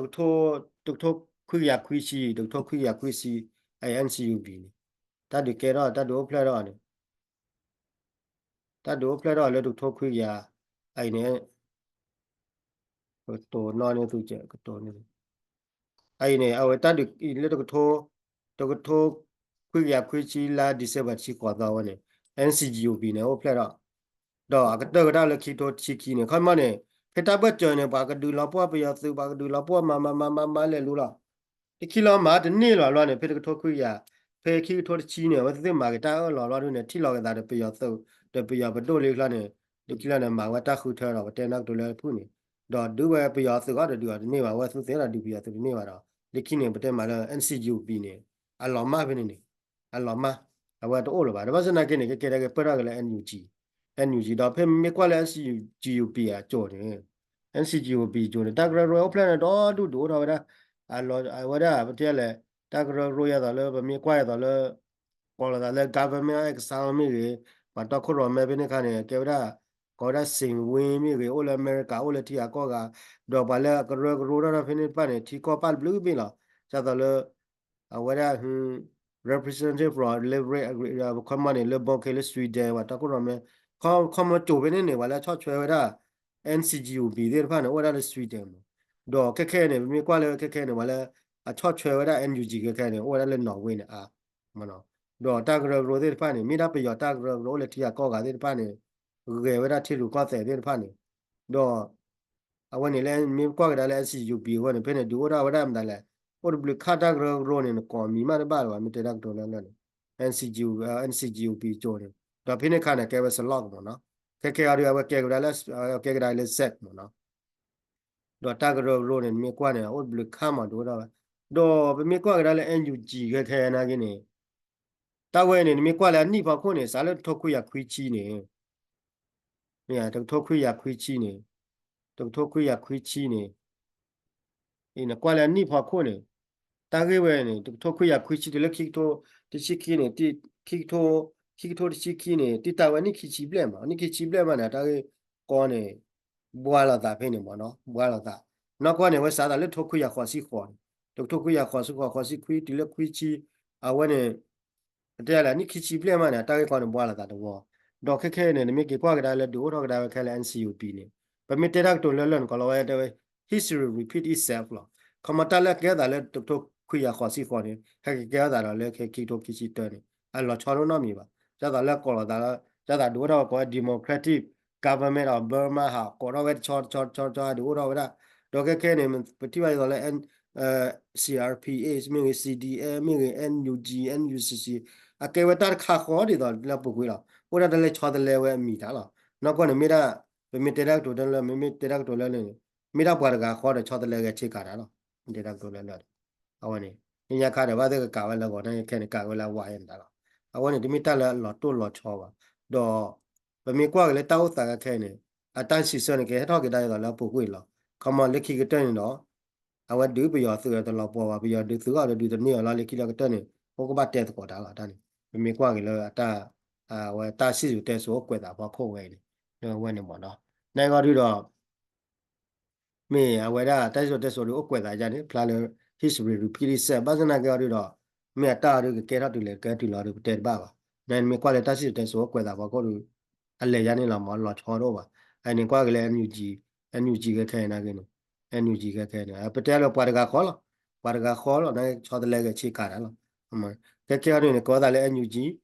ကထိ တကထိခွံကယၤခွံဆံ တကထိခွံကယၤခွံဆံ အအံၤ N C U B န့ၣ် တၢ်ဒုးကဲထီၣ် တၢ်ဒုးအိၣ်ဖျဲၣ်ထီၣ်န့ၣ် တၢ်ဒုးအိၣ်ဖျဲၣ်ထီၣ်လၢတကထိခွံကယၤ အအံၤန့ၣ် ကတိၤနီၣ်န့ၢ်သုကဲး ကတိၤန့ၢ်သု အအံၤန့ၣ် အဝဲတၢ်ဒုးအံၤလၢတကထိ တကထိခွံကယၤခွံဆံလါ December တဆံဃိးသီဝဲန့ၣ် N C G U B န့ၣ် အိၣ်ဖျဲၣ်ထီၣ် ဒီးအကတၢၢ်ကဒါလၢခံကထိတဆံခံန့ၣ် ခီမီန့ၣ် ဖဲတၢ်ဘၢၣ်စၢၤန့ၣ် ပှၤကဒုးလီၤပှီၢ်ပယီၤသုး ပှၤကဒုးလီၤပှီၢ်မၤမၤမၤမၤမၤလဲၤလူလီၤ. တခံလီၤမၤတန့ၢ်လီၤဘျီန့ၣ် ဖဲတကထိခွံကယၤ ဖဲခံကထိတဆံန့ၣ် အဝဲသ့ၣ်မၤက့ၤတၢ်အၢၣ်လီၤဘျီဒုန့ၣ် ထံၣ်လီၤက့ၤသးဒီးပယီၤသုး ဒီးပယီၤပဒိၣ်လံချီန့ၣ် တခံလီၤန့ၣ် မၤဝဲတၢ်ဃုထၢဒီး ပတဲနီၣ်ကတိၤလၢဖုၣ်န့ၣ် ဒီးဒုးဝဲပယီၤသုးအီၤဒီးဒုးအီၤတန့ၢ်ဘၣ် ဝဲသုးသ့ၣ်ဒီးဒုးပယီၤသုးတန့ၢ်ဘၣ်ဒီး လၢခံန့ၣ် ပတဲမးလၢ N C G U B န့ၣ် အလီၤမၢ်ဖဲန့ၣ်န့ၣ် အလီၤမၢ် အဝဲတအိၣ်လၢၤဘၣ် ဒီးဘၣ်ဆၣ်သနာ်က့န့ၣ် ကကဲထီၣ်က့ၤပၢၢ်ထီၣ်က့ၤလၢ N U G NUG ဒီးဖဲမ့ၢ်ကွၢ်လၢ NCGUB အကၠိန့ၣ် NCGUB ကၠိန့ၣ် တၢ်ကရၢကရိအိၣ်ဖျဲၣ်န့ၣ် ဒီဒူၣ်ဒိၣ်အိၣ်ထီၣ်ဝဲဒၣ် အလီၤ အဝဲဒၣ် ပတဲလဲၣ် တၢ်ကရၢကရိယဲသိးလၢ ပမ့ၢ်ကွၢ်ယဲသိးလၢ ကိးလီၤသးလၢ government exile မ့ၢ်ဂ့ၤ, ပှၤတီခိၣ်ရိၣ်မဲဖဲန့ၣ်အခါန့ၣ် ကဲဝဲဒၣ် ကိးဝဲဒၣ် စ့ၣ်ဝ့မ့ၢ်ဂ့ၤ အိၣ်လၢအမဲရကၤ အိၣ်လၢထံဂၤကီၢ်ဂၤ, ဒီးပှၤလၢအကရၢကရိထီၣ်ဖဲန့ၣ်တဖၣ်န့ၣ် ထံကီၢ်ပၣ်တဘျုးဘ့ၣ်လီၤ. ဒ်သိးလၢ အဝဲဒၣ် representative from Liberal Agri ခီမီန့ၣ် လၢ Berkeley လၢ Sweden ပှၤတီခိၣ်ရိၣ်မဲ ခီမီကၠိဖဲန့ၣ်န့ၣ် ပှၤလၢအဆီၣ်ထွဲဝဲဒၣ် NCGUB သ့ၣ်တဖၣ်န့ၣ် အိၣ်ဝဲဒၣ်လၢ Sweden မး, ဒီးခဲခဲအံၤန့ၣ် ပမ့ၢ်ကွၢ်လၢခဲခဲအံၤန့ၣ် ပှၤလၢအဆီၣ်ထွဲဝဲဒၣ် NUG ခဲခဲအံၤန့ၣ် အိၣ်ဝဲဒၣ်လၢ Norway န့ၣ်အါ ဒီးတၢ်ကရၢကရိသ့ၣ်တဖၣ်န့ၣ် မ့ၢ်ဒၣ်ပယီၤတၢ်ကရၢကရိအိၣ်လၢထံဂၤကီၢ်ဂၤသ့ၣ်တဖၣ်န့ၣ် ဂဲၤဝဲဒၣ်ထံရူၢ်ကီၢ်သဲးသ့ၣ်တဖၣ်န့ၣ်, ဒီး အဝဲန့ၣ်လၢ မ့ၢ်ကွၢ်ကဒါလၢ NCGUB အဂီၢ်န့ၣ် ဖဲန့ၣ် ဒုးအိၣ်ထီၣ်ဝဲဒၣ်မတၤလဲၣ်, အိၣ်တဘျုးခါတၢ်ကရၢကရိန့ၣ် နကိးမံၤမးတဘၣ်လၢၤဘၣ် မ့ၢ်တဲတၢ်ကတိၤလၢလၢ်န့ၣ် NCGUB NCGUB ကၠိန့ၣ် ဒီးဖဲန့ၣ်ခါန့ၣ် ကဲဝဲ စလီၢ်ကမးနီၤ, ခဲခဲအံၤဒီး အဝဲကဲကဒါလၢ ကဲကဒါလၢ စဲး မးနီၤ ဒီးတၢ်ကရၢကရိန့ၣ် နမ့ၢ်ကွၢ်န့ၣ် အိၣ်တဘျုးခါမးဒုးအိၣ်ထီၣ်ဝဲ, ဒီးပမ့ၢ်ကွၢ်ကဒါလၢ NUG ခဲခဲအံၤနာ်က့န့ၣ် တၢ်ဝဲန့ၣ် နမ့ၢ်ကွၢ်လၢအနံၣ်ဖီခိၣ်န့ၣ် စးလၢတကထိခွံကယၤခွံဆံန့ၣ် မ့ၢ်တကထိခွံကယၤခွံဆံန့ၣ်, တကထိခွံကယၤခွံဆံန့ၣ်, အံၤနကွၢ်လၢအနံၣ်ဖီခိၣ်န့ၣ်, တၢ်ဂ့ၢ်ဝဲန့ၣ် တကထိခွံကယၤခွံဆံတုၤလၢခံကထိတဆံခံန့ၣ်, ခံကထိ, ခံကထိတဆံခံန့ၣ် တံၢ်တၢ်ဝဲနံၣ်ခံဆံဘျဲၣ်မး, နံၣ်ခံဆံဘျဲၣ်မးန့ၣ် တၢ်ဂ့ၢ်ကီန့ၣ် ဘှါလိာ်သးဖဲန့ၣ်မးနီၤ, ဘှါလိာ်သး, နီၢ်ကီၢ်န့ၣ် ဝဲစးသးလၢတကထိခွံကယၤဃိးဆံဃိးန့ၣ်, တကထိခွံကယၤဃိးဆံဃိး ဃိးဆံခွံတုၤလၢခွံဆံ, အဝဲန့ၣ် ပတဲလဲၣ် နံၣ်ခံဆံဘျဲၣ်မးန့ၣ် တၢ်ဂ့ၢ်ကီန့ၣ် ဘှါလိာ်သးတဝီ, ဒီးခဲခဲအံၤန့ၣ် နမ့ၢ်က့ၤကွၢ်ကဒါလၢဒုးအိၣ်ထီၣ်ကဒါဝဲခဲလၢာ် NCUB န့ၣ်, ပမ့ၢ်တဲတၢ်ကတိၤလၢလၢ်န့ၣ် ကီးလီၤဝဲတဲဝဲ history repeat itself လီၤ. ခီမီတၢ်လၢအကဲထီၣ်သးလၢတကထိခွံကယၤဃိးဆံဃိးန့ၣ် ဟဲက့ၤကဲထီၣ်သးဒီးလၢခံကထိခံဆံတၢန့ၣ် အလီၤဆီဒိၣ်နီတမံၤဘၣ်. ဒ်သိးလၢကိးလီၤသးလၢ ဒ်သိးဒုးအိၣ်ထီၣ်ဝဲကိးဝဲ democratic government of Burma ဟးကိးထီၣ်ဝဲတဆီတဆီတဆီတဆီ ဒုးအိၣ်ထီၣ်ဝဲဒၣ်, ဒီးခဲခဲန့ၣ် ပထံၣ်ဘၣ်ဒ်သိးလၢ CRPH မ့ၢ်ဂ့ၤ CDF မ့ၢ်ဂ့ၤ NUG NUCC အကဲဝဲတၢ်တခါဃီဒ်သိးလၢအပူၤကွံာ်လီၤ. အိၣ်ဒၣ်တၢ်လၢဆီတလဲဝဲအမံၤတၢ်လီၤ. နီၢ်ကီၢ်န့ၣ်မ့ၢ်ဒၣ် ပမ့ၢ်တဲတၢ်ကတိၤတၢ်လၢ မ့မ့ၢ်တဲတၢ်ကတိၤလၢလၢ်န့ၣ် မ့ၢ်ဒၣ်ပှၤတဂၤဃီဒီးဆီတလဲဂဲၤဆ့ကၤတၢ်လီၤ. မ့ၢ်တဲတၢ်ကတိၤလၢလၢ်န့ၣ် အဝဲန့ၣ် လၢညါခါဒီးဘၣ်သ့ၣ်ကကးဝဲလၢဂီၤန့ၣ် ခဲန့ၣ်ကးဝဲလၢအဝါယဲၢ်န့ၣ်တၢ်လီၤ. အဝဲန့ၣ် တမ့ၢ်တၢ်လၢအလီၤတိၢ်လီၤဆီဘၣ်. ဒီး ပမ့ၢ်ကွၢ်က့ၤလၢတၢ်အိၣ်သးခဲခဲအံၤန့ၣ် အတၢ်စံးဆၢန့ၣ် ကဟဲထီၣ်က့ၤဒၣ်ဒ်သိးလၢအပူၤကွံာ်လီၤ. ခီမီလၢခံကတၢၢ်န့ၣ်ဒီး အဝဲဒုးပယီၤသုးတလီၤပှီၢ်ဘၣ်, ပယီၤဒုးသုးအီၤဒီးဒုးသန့ၤအီၤလီၤ လၢခံလၢကတၢၢ်န့ၣ် အိၣ်ကဘၣ်တဲသကိးတၢ်လီၤ. တၢ်န့ၣ် ပမ့ၢ်ကွၢ်က့ၤလၢအတၢ် အဝဲတၢ်စံၣ်စိၤတဲစိၤအိၣ်ကွဲးသးဖီခိၣ်ဝဲအံၤန့ၣ် လၢအဝဲန့ၣ်မ့ၢ်နီၤ. နဂီၢ်ဒုးဒီး မ့ၢ်အဝဲဒၣ်တၢ်စံၣ်စိၤတဲစိၤဒုးအိၣ်ကွဲးသးယါန့ၣ် ဖျါလၢ history repeat itself ဘၣ်ဆၣ်သနာ်က့အီၤဒုးဒီး မ့ၢ်အတၢ်အီၤဒုးကကဲထီၣ်တုၤလဲၣ်ကဲတုၤလီၤဒုးပတဲတဘၣ်ဘၣ်. နမ့ၢ်ကွၢ်လၢတၢ်စံၣ်စိၤတဲစိၤအိၣ်ကွဲးသးဖီခိၣ်ဒုး အလဲၤယါန့ၣ်လီၤမ့ၢ်လီၤဆီတအိၣ်ဘၣ်. အန့ၣ်ကွၢ်က့ၤလၢ NUG, NUG ခဲခဲအံၤနာ်က့န့ၣ် NUG ခဲခဲန့ၣ် ပတဲလၢပှၤတဂၤဃီလီၤ. ပှၤတဂၤဃီလီၤ နာ်က့ဆီတလဲဂဲၤဆ့ကၤတၢ်လီၤ. ခဲခဲအီၤဒုးန့ၣ် ကိးသးလၢ NUG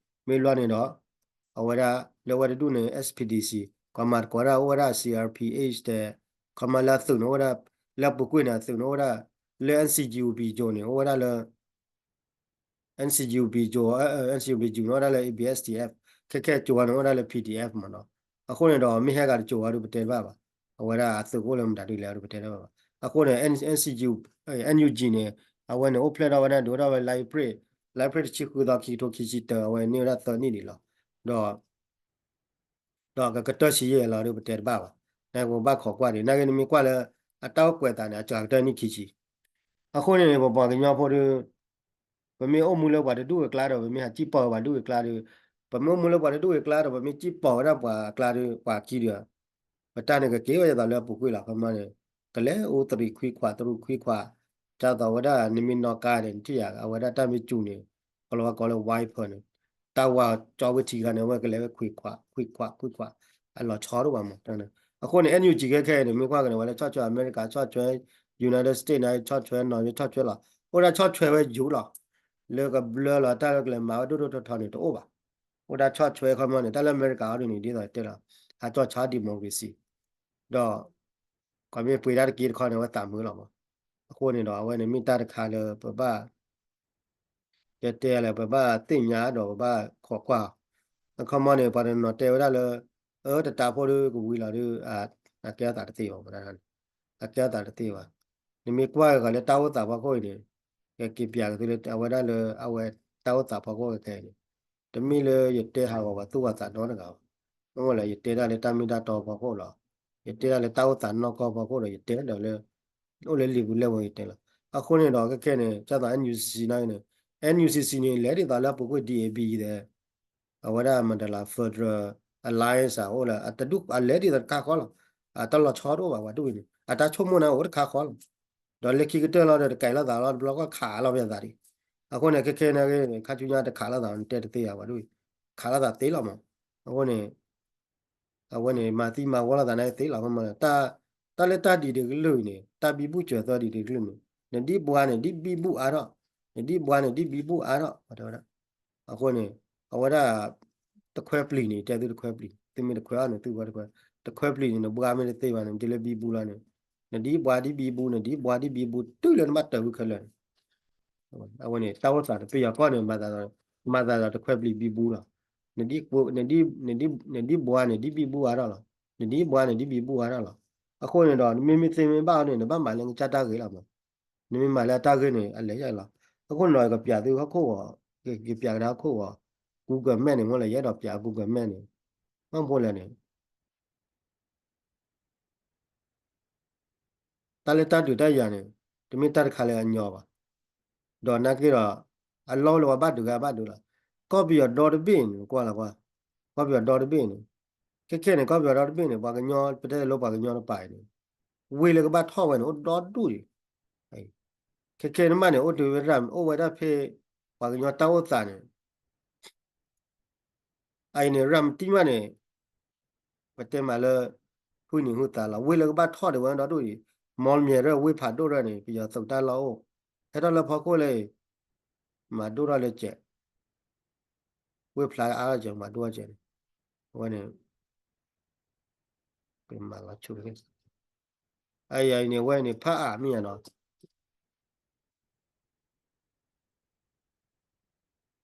မ့ၢ်လွီၤန့ၣ်ဒီး အဝဲဒၣ်လၢဝဲတဒူၣ်န့ၣ် SPDC ကီမၤတကိးဒၣ်အိၣ်ဝဲဒၣ် CRPH တဲ ခီမၤလၢအသုးန့ၣ်အိၣ်ဝဲဒၣ် လၢအပူၤကွံာ်န့ၣ် အသုးန့ၣ်အိၣ်ဝဲဒၣ် လၢ NCGUB ကၠိန့ၣ် အိၣ်ဝဲဒၣ်လၢ NCGUB ကၠိ NCGUB ကၠိန့ၣ်အိၣ်ဝဲဒၣ်လၢ ABSDF ခဲခဲကၠိဝဲန့ၣ်အိၣ်ဝဲဒၣ်လၢ PDF မ့ၢ်နီၤ. အဃိန့ၣ်ဒီး မ့ၢ်ဟဲဂၤတကၠိဝဲဒုးပတဲတဘၣ်ဘၣ်. အဝဲဒၣ်အသုးကအိၣ်လၢမတၤဒုးလဲၣ်ဒုးပတဲတဘၣ်ဘၣ်. အဃိန့ၣ် NCGUB NUG န့ၣ် အဝဲန့ၣ်အိၣ်ဖျဲၣ်ထီၣ်ဝဲဒၣ်ဒုးအိၣ်ထီၣ်ဝဲ လါအ့ဖြ့ၣ် လါအ့ဖြ့ၣ်တဆံဃုသီ ခံကထိခံဆံတၢ အဝဲန့ၢ်ဝဲဒၣ်သၢနံၣ်ဒံးလီၤ. ဒီး ဒီးကကတၢၢ်ဆံးယဲၢ်လီၤဒုးပတဲတဘၣ်ဘၣ်. နကဘၣ်ခိးကွၢ်ဒံး နာ်က့နမ့ၢ်ကွၢ်လၢ အတၢ်အိၣ်ကွဲးသးန့ၣ် အစှၤကတၢၢ်နံၣ်ခံဆံ. အဃိန့ၣ်န့ၣ် ပပှၤကညီဖိဒုး ပမ့ၢ်အိၣ်မူလၢပှၤတဒူၣ်အကျါဒီး ပမ့ၢ်ဟးစံၣ်ပီၣ်ဝဲပှၤဒူၣ်အကျါဒီး ပမ့ၢ်အိၣ်မူလၢပှၤတဒူၣ်အကျါဒီး ပမ့ၢ်စံၣ်ပီၣ်ဝဲဒၣ်ပှၤအကျါဒီး ပှၤခံဒီး ပတၢ်န့ၣ်ကက့ၤဝဲဒ်သိးလၢအပူၤကွံာ်လီၤ. ခီမီန့ၣ် ကလဲၤအိၣ်သရံးခွံခွး သရူးခွံခွး ဒ်သိးဝဲဒၣ်နမ့ၢ်နီၣ်ကါန့ၣ် နထံၣ်ယၤ အဝဲဒၣ်တၢ်မ့ၢ်စူၤန့ၣ် ကလီၤဝဲကိးလၢ wiper န့ၣ် တၢ်ဝါကၠီဝ့ထံခါန့ၣ် အဝဲကလဲၤဝဲခွံခွး ခွံခွး ခွံခွး အလီၤဆီဒိၣ်ဘၣ်မး. အဃိန့ၣ် NUG ခဲခဲအံၤန့ၣ် မ့ၢ်ကွၢ်ကန့ၣ် ပှၤလၢဆီၣ်ထွဲအမဲရကၤ ဆီၣ်ထွဲ United States န့ၣ် ဆီၣ်ထွဲနီၣ် ဆီၣ်ထွဲလီၤ. အိၣ်ဒၣ်ဆီၣ်ထွဲဝဲယိၤလီၤ. လၢကဘျၢလီၤတၢ်လၢကလဲၤမၤဝဲဒိၣ်ဒိၣ်ထီထီန့ၣ်တအိၣ်ဘၣ်. အိၣ်ဒၣ်ဆီၣ်ထွဲခီမီန့ၣ် တၢ်လၢအမဲရကၤအီၤဒ်န့ၣ် ဒ်သိးတဲလီၤ အကၠီၣ်ဆါ democracy ဒီး ကီၢ်မ့ၢ်ပှ့ၤတၢ်တက့ၢ်တခီန့ၣ် အဝဲသးမုာ်လီၤမး. အဃိန့ၣ်ဒီး အဝဲန့ၣ်မ့ၢ်တၢ်တခါလၢပဘၣ် တဲတဲလၢပဘၣ်သ့ၣ်ညါဒီးပဘၣ်ခိးကွၢ်. အခီမီန့ၣ် ပှၤတနီၤတဲဝဲဒၣ်လၢ အၢ တတးဖိဒုးကဝံၤလီၤဒုး အကဲထီၣ်သးတသ့ဘၣ် အကဲထီၣ်သးတသ့ဘၣ်. နမ့ၢ်ကွၢ်ဂ့ၤလၢတၢ်အိၣ်သးဖီခိၣ်အံၤန့ၣ် ကက့ၤပျးက့ၤသုလၢအဝဲဒၣ်လၢအဝဲတၢ်အိၣ်သးဖီခိၣ်ခဲခဲအံၤန့ၣ် တမ့ၢ်လၢယတဲဟးဂီၤပှၤသူၣ်ပှၤသးနီတဂၤဘၣ်. အိၣ်လၢယတဲဒၣ်လၢတၢ်မ့ၢ်တၢ်တီဖီခိၣ်လီၤ. ယတဲဒၣ်လၢတၢ်အိၣ်သးနီၢ်ကီၢ်ဖီခိၣ်ဒီး ယတဲဒီးလၢ အိၣ်လၢလံာ်ပူၤလဲၢ်ပူၤယတဲလီၤ. အဃိန့ၣ်ဒီးခဲခဲန့ၣ် ကၢ်သိး NUCC န့ၣ် NUCC န့ၣ် လဲၤဒ်သိးလၢအပူၤကွံာ် DAB ဒီး အဝဲဒၣ်မတၤလၢ Federal Alliance အအိၣ်လၢ အတဒူၣ်အလဲၤဒ်သိးတခါဃီလီၤ. အတၢ်လီၤဆီတအိၣ်ဘၣ် ပှၤဒ်ဝဲန့ၣ် အတၢ်ဆိကမိၣ်န့ၣ်အိၣ်တခါဃီလီၤ. ဒီးလၢခံကတၢၢ်လီၤဒီး တကဲလိာ်သးလီၤ တဘျီကီၢ်ခးလိာ်ပယသးဒံး. အဃိန့ၣ် ခဲခဲန့ၣ် ခါဆူညါတခးလိာ်သး နတဲတသ့ယၤ ပှၤဒ်ဝဲ ခးလိာ်သးသ့လီၤမး. အဃိန့ၣ် အဝဲန့ၣ် မၤသံမၤဝီလိာ်သးန့ၣ်သ့လီၤ. တၢ်လၢတၢ်ဒ်တကလုာ်အံၤန့ၣ် တၢ်ဘံဘူၣ်စၢၤသၢဒ်တကလုာ်န့ၣ် နဒ်ဘှါန့ၣ် ဒ်ဘံဘူၣ်အါထီၣ်, နဒ်ဘှါန့ၣ် ဒ်ဘံဘူၣ်အါထီၣ် တဲဝဲဒၣ်. အဃိန့ၣ် အဝဲဒၣ် တခွဲပျံၤန့ၣ် တဲသုတခွဲပျံၤ သုမ့ၢ်တခွဲအီၤန့ၣ် သုဝဲတခွဲ, တခွဲပျံၤန့ၣ် နဘှါမ့ၢ်တသ့ဘၣ်န့ၣ် တုၤလၢဘံဘူလီၤန့ၣ် နဒ်ဘှါဒ်ဘံဘူ နဒ်ဘှါဒ်ဘံဘူ တုၤလၢနဘၣ်တၢ်ဝံၤခဲလၢာ်န့ၣ် အဝဲန့ၣ် တၢ်အိၣ်သးတပယီၤကီၢ်န့ၣ် မၤသးဒီးတခွဲပျံၤဘံဘူလီၤ. နဒ်ဘှါန့ၣ် ဒ်ဘံဘူအါထီၣ်လီၤ. နဒ်ဘှါန့ၣ် ဒ်ဘံဘူအါထီၣ်လီၤ. အဃိန့ၣ်ဒီး နမ့မ့ၢ်သ့မ့ၢ်ဘၣ်အီၤန့ၣ် နဘၣ်မၤလၢနကစၢ်တၢ်ဂ့ၤလီၤမး. နမ့ၢ်မၤလၢအတၢ်ဂ့ၤန့ၣ် အလဲၤယၢ်လီၤ. အဃိန့ၣ်ဒီး ယကပျးသုဟီၣ်ခိၣ်ဂီၤ, ယကပျးကဒါဟီၣ်ခိၣ်ဂီၤ, Google Map န့ၣ် မ့ၢ်လၢယအဲၣ်ဒိးပျး Google Map န့ၣ် ဘၣ်မနုၤလဲၣ်န့ၣ် တၢ်လၢတၢ်ဒုးတၢ်ယၤန့ၣ် တမ့ၢ်တၢ်တခါလၢအညီဘၣ်. ဒီးနာ်က့ဒီး အလီၢ်လၢပှၤဘၣ်ဒုးဂၤဘၣ်ဒုးလီၤ. ကီၢ်ပယီၤဒီတဘ့ၣ်န့ၣ် ကွၢ်လီၤကွၢ်, ကီၢ်ပယီၤဒီတဘ့ၣ်န့ၣ်, ခဲခဲန့ၣ် ကီၢ်ပယီၤဒီတဘ့ၣ်န့ၣ် ပှၤကညီ ပတဲလၢပှၤကညီတပၤအံၤန့ၣ် ဝ့ၢ်လၢကဘၣ်ထီၣ်ဝဲန့ၣ် အိၣ်ဒီဒူၣ်ဒံး. ခဲခဲန့ၣ်မးန့ၣ် အိၣ်တ့ၢ်ဝဲဒၣ် အိၣ်ဝဲဒၣ်ဖဲ ပှၤကညီတၢ်အိၣ်သးန့ၣ် အအံၤန့ၣ် ရၤမတံမးန့ၣ် ပတဲမးလၢ ဟုၣ်နံၤဟုၣ်သးလီၤ. ဝ့ၢ်လၢကဘၣ်ထီၣ်ဒံးဝဲဒီဒူၣ်အံၤ မီလမၠဲၣ်ရၢၢ် ဝ့ၢ်ဖးဒိၣ်ရၢၢ်န့ၣ် ပယီၤသုးတၢ်လီၢ်အိၣ် ဟဲထီၣ်လၢဖီခိၣ်လၢ မၤဒိၣ်ထီၣ်လၢကဲး ဝ့ၢ်ဖျါအါထီၣ်ကဲး မၤဒိၣ်ထီၣ်ကဲးန့ၣ် အဝဲန့ၣ် ပမၤလီၤဆူၣ် အအံၤန့ၣ် အဝဲန့ၣ် ဖးအါမ့ၢ်ယါနီၤ